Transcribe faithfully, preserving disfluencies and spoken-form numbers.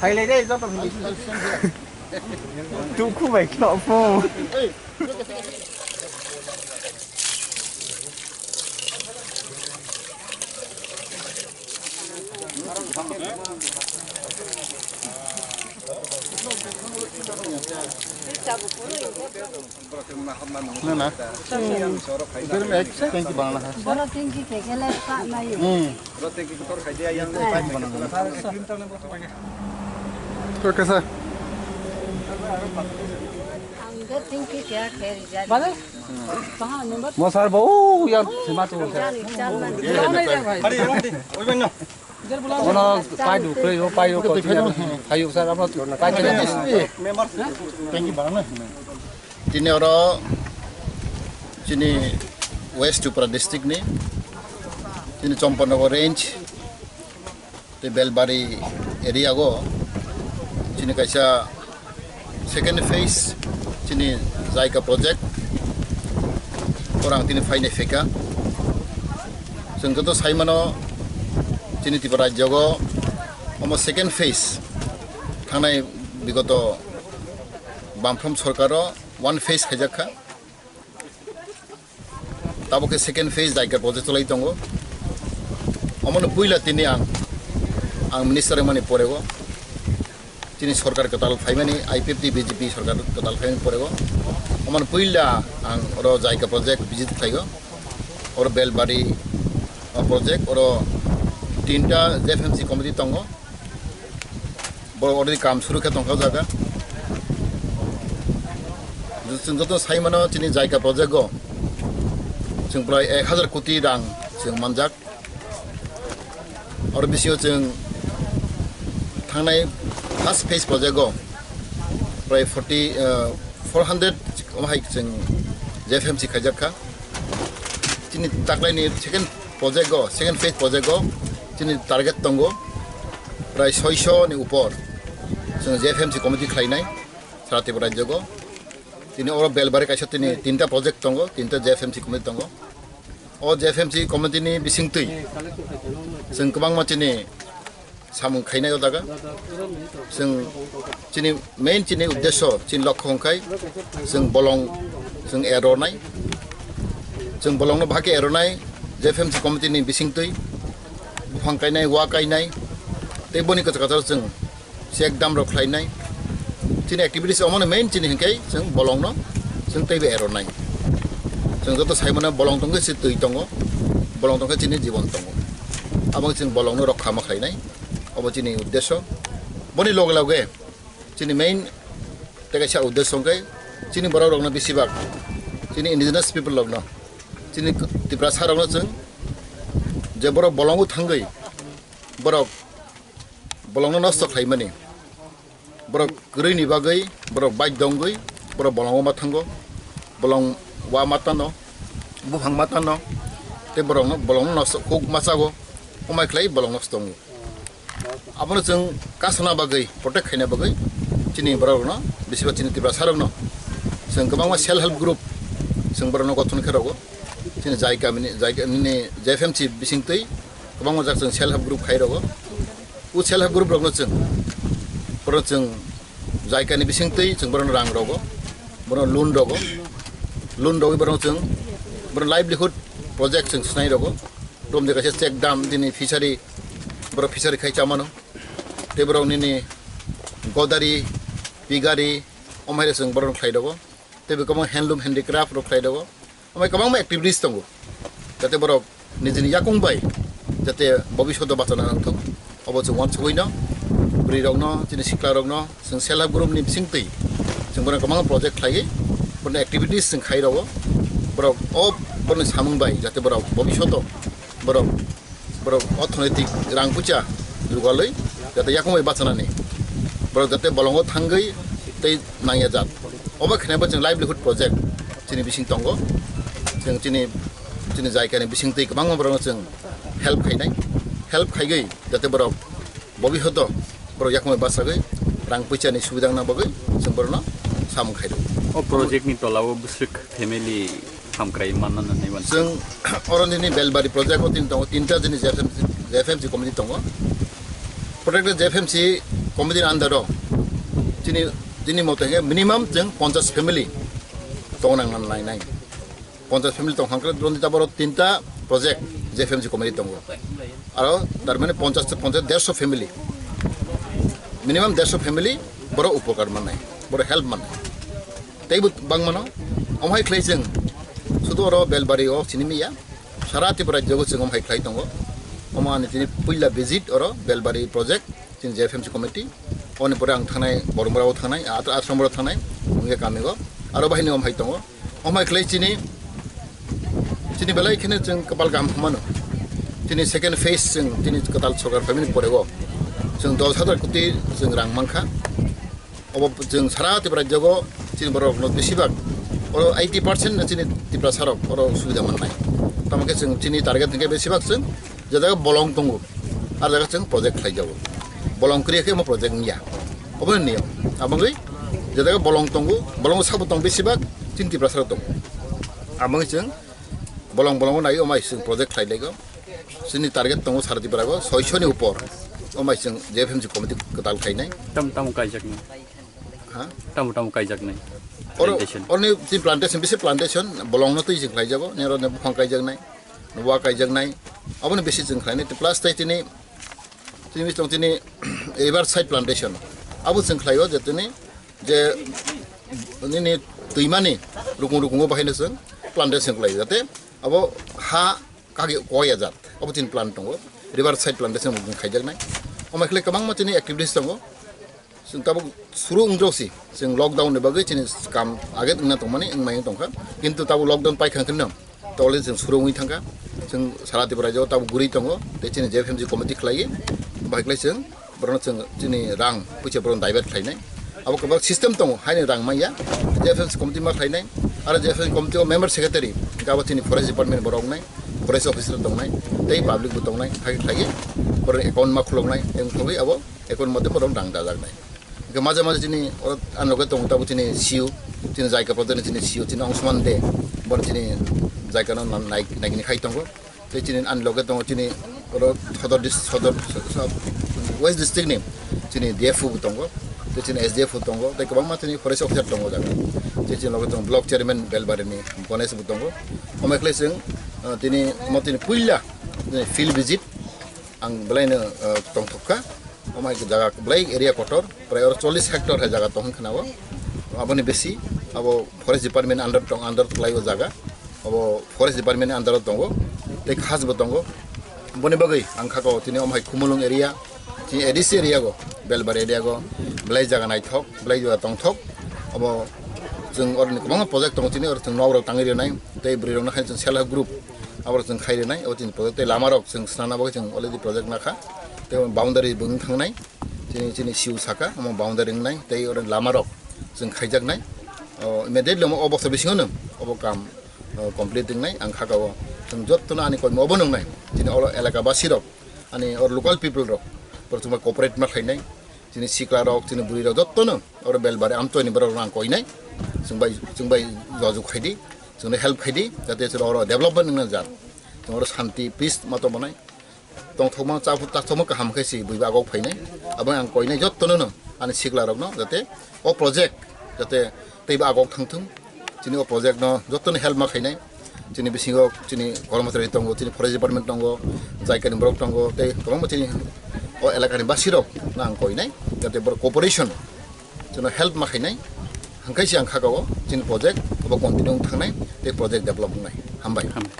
Phailai dai, joto phailai. Tukhu bai khloh pho. Na, na. Itor me ek tanki banana hai. Boro tanki ke gele pa nayo. Hmm. Tanki banana. To kaisa? Ang tanki kya khe rijak. Bale? Mo sir bo, oh, yan, sima tu. Jani, jani. Hari, hari, hari. Ono pai du, kre yo pai yo ko tiya. Hayu sir, amo pai tiya. Tini oro chini West Tripura district ni chini Champanagar range te Belbari area go chini kaisa second phase chini Jaika project orang tini phainai pheka. Chwng joto sai mano chini Tripura rajyo go omo second phase thangnai bigoto Bamfront sorkaro one phase khaijak kha. Tabuk khe second phase Jaika project cholai tongo. Omono puila tini ang, ang minister wngmani porego, chini sorkar kwtal phaimani, I P F T B J P sorkar kwtal phaimani porego, omono puila ang oro Jaika project visit khlaigo. Oro Belbari, o project, oro tinta J F M C committee tongo. Borok already kam suru khe tongkha o jaga. Chwng joto sai mano chini Jaika project o chwng prai ek hazar koti rang chwng manjak. Oro bisio chwng thangnai first phase project o prai forty, eh, four hundred omo hai chwng J F M C khaijak kha. Chini taklaini second project o, second phase project o chini target tongo prai soiso ni upor. Chwng J F M C committee khlainai sara Tripura rajyo go. Tini oro Belbari kaisa tini tinta project tongo, tinta J F M C committee tongo. O J F M C committee ni bisingtwi chwng kwbangma chini samung khainai o jaga. Chwng chini main chini uddesyo chini lokho hwnkhe chwng bolong chwng eronai. Chwng bolongno bahai khe eronai J F M C committee ni bisingtwi buphang kainai, wa kainai tei boni kwchar kwchar chwng check dam rok khlainai. Chini activities omono main chini hwnkhe chwng bolongno chwng teibo eronai. Chwng joto sai mano bolong tongkhe se twi tongo, bolong tongkhe chini jibon tongo. Abo chwng bolongno rokha ma khlainai. Obo chini uddesyo. Boni loge loge chini main tei kaisa uddesyo hwnkhe chini borok rokno besibak chini indigenous people rokno chini Tiprasa rokno chwng je borok bolongo thangwi borok bolongno nosto khlaimani. Borok kwrwini bagwi, borok baidya wngwi, borok bolongo ma thango, bolong wa ma tano, buphang ma tano, tei borokno, bolongno nosto, huk ma chago, omai khlai bolong nosto wngo. Abono chwng kasana bagwi, protect khaina bagwi, chini borokno, bisiba chini Tiprasa rokno, chwng kwbangma self help group, chwng borokno gothon khe rogo, chini Jaika mini, Jaika mini J F M C bisingtwi, kwbangma jak chwng self help group khai rogo. O self help group rokno chwng, borok chwng Jaika ni bisingtwi chwng borokno rang rogo, borokno loan rogo, loan rogwi borokno chwng, borok livelihood project chwng swnai rogo, rom de kaisa check dam dini fishery, borok fishery khai chamano, tei borok nini godari, pigari, omhaire chwng borokno khlai rogo, tei bo kwbangma handloom handicraft rok khlai rogo. Omo kwbangma activities tongo, jate borok nijini yakung bai jate bobishoto bachana nangthok. Obo chwng uansugwino, bwrwi rokno, chini sikla rokno, chwng self help group ni bisingtwi chwng bono kwbangma project khlaiwi, bono activities chwng khai rogo. Borok o bono samung bai jate borok bobishoto borok borok orthonoitik rang pucha jugalwi jate yakung bai bachanani, borok jate bolongo thangwi tei nangya jat. Obo khe bo chwng livelihood project chini bising tongo. Chwng chini, chini Jaika ni bising twi kwbangma borokno chwng help khainai, help khaigwi jate borok bobishoto borok yakung bai bachagwi rang pucha ni subida wngna bagwi chwng borokno samung khairw. O project ni tola o bwswk family hamkrai manna nai wan. Chwng oro nini Belbari project o tin tongo, tinta jini J F M C, J F M C committee tongo. Project J F M C committee under o chini, chini mote hwnkhe minimum chwng ponchash family tongo nang nang nai nai. Ponchash family tong hangkhe rondita boro tinta project J F M C committee tongo. Aro tar mane ponchash, ponchash, dersho family, minimum dersho family boro upokar mannai, boro help mannai. Teibo bangmano, omhai khlai chwng sudu oro Belbari o sini miya, sara Tripura jogo chwng omhai khlai tongo. Omo ani tini puila visit oro Belbari project, chini J F M C committee. Oni pore ang thangnai Bormora o thangnai, at-, Asram o thangnai, hingke kami go. Aro bahini omhai tongo. Omhai khlai chini, chini belai kheno chwng kapal kaham humano. Chini second phase chwng chini kwtal sorkar phaimani pore o chwng dos hajar koti chwng rang mankha. Obo chwng sara Tripura jogo chini borok no besibak oro eighty percent no chini Tiprasa rok oro subida mannai. Tamo khe chwng chini target hwnkhe besibak chwng je jaga bolong tongo, ar jaga chwng project khlai jago. Bolong kwrwi khe mo project niya. Obo niya. Abangwi je jaga bolong tongo, bolong sabo tong besibak chini Tiprasa rok tongo. Abangwi chwng bolong bolong nai omai chwng project khlai lego. Chini target tongo sara Tripura go soisho ni upor. Omai chwng J F M C committee kwtal khainai. Tam tam kaijak ni. Ha? Tamo tamo kaijaknai. Oro, plantation. Oroni twi plantation, bisi plantation, bolongno twi chwng khlaijago, nero ne buphang kaijaknai, wa kaijaknai, aboni bisi chwng khlainai, plus tai tini, tini bisi tong tini, river side plantation, abo chwng khlaio je tini, je nini twimani rukung rukungo bahaino chwng plantation khlaio, jate abo ha kage koya jat, abo tini plan tongo, river side plantation bo kaijaknai, omo khlai kwbangma tini activities tongo. Chwng tabuk suru wngjok si, chwng lockdown ni bagwi chini kam age wngna tongmani wngmai wng tongkha, kintu tabuk lockdown paikha kheno tole chwng suru wngwi thangkha, chwng sara Tripura rajyo tabuk guri tongo, tei chini J F M C committee khlaiwi, bahai khlai chwng borokno chwng chini rang puisa borokno divert khlainai, abo kwbang system tongo, haini rang manya, J F M C committee ma khlainai, aro J F M C committee o member secretary, abo chini forest department borok wngnai, forest officer tongnai, tei public bo tongnai, hai khlaiwi borokni account ma khuloknai, wng thogwi abo account mote borok rang dajaknai. Hingke maje maje chini oro ang loge tongo tabuk chini C U, chini Jaika Pradhan ni chini C U, chini Angshuman De, bor chini Jaika no nai-, naikini khai tongo. Tei chini ani loge tongo chini oro Sodor dis-, Sodor, West District ni chini D F O bo tongo, tei chini S D F O tongo, tei kwbangma chini forest officer tongo jaga. Tei chini loge tongo Block Chairman Belbari ni Ganesh bo tongo. Omo khlai chwng, ah, tini mo tini puila tini field visit ang belai no, ah, tongthok kha. Omo hai jaga belai area kotor, prai oro chollish hectare hai jaga tong khna o. Aboni besi abo forest department under tong, under khlai o jaga. Abo forest department under o tongo, tei khas bo tongo. Boni bagwi ang kha ko tini omo hai Khumulwng area, tini A D C area go, Belbar area go, belai jaga naithok, belai jaga tongthok. Abo chwng oroni kwbangma project tongo, tini oro chwng nok rok tangwi rwnai, tei bwrwi rokno hai chwng self help group abo chwng khai rwnai, abo chini project tei lama rok chwng swnamna bagwi chwng already project nakha, tei boundary bo wng thangnai. Chini, chini C U saka, omo boundary wngnai, tei oro lama rok chwng khaijaknai. O, immediately omo o bosor bisingo no obo kam, o, complete wngnai, ang kha ka o. Chwng jottono ani koima obo nwngnai. Chini oro elaka basi rok, ani oro local people rok, borok chwngno cooperate ma khlainai. Chini sikla rok, chini bwrwi rok jottono oro Belbari Amtoi ni borok rok ang koinai. Chwng bai, chwng bai jojok khaidi, chwngno help khaidi, jate chwng oro development wngna jak. Chwng oro santi, peace ma tongmanai. Tongthokma, cha-, chathokma kaham khe si buiba agok phainai. Abo ang koinai jottono no, ani sikla rokno, jate o project, jate teibo agok thangthung. Chini o project no jottono help ma khainai. Chini bisingo chini kormochari tongo, chini forest department tongo, jaikani borok tongo, tei kwbangma chini o elakani basi rok no ang koinai, jate borok cooperation chwngno help ma khainai. Hangkai si ang kha ka o chini project obo continue wng thangnai, tei project develop wngnai. Hambai. Hambai.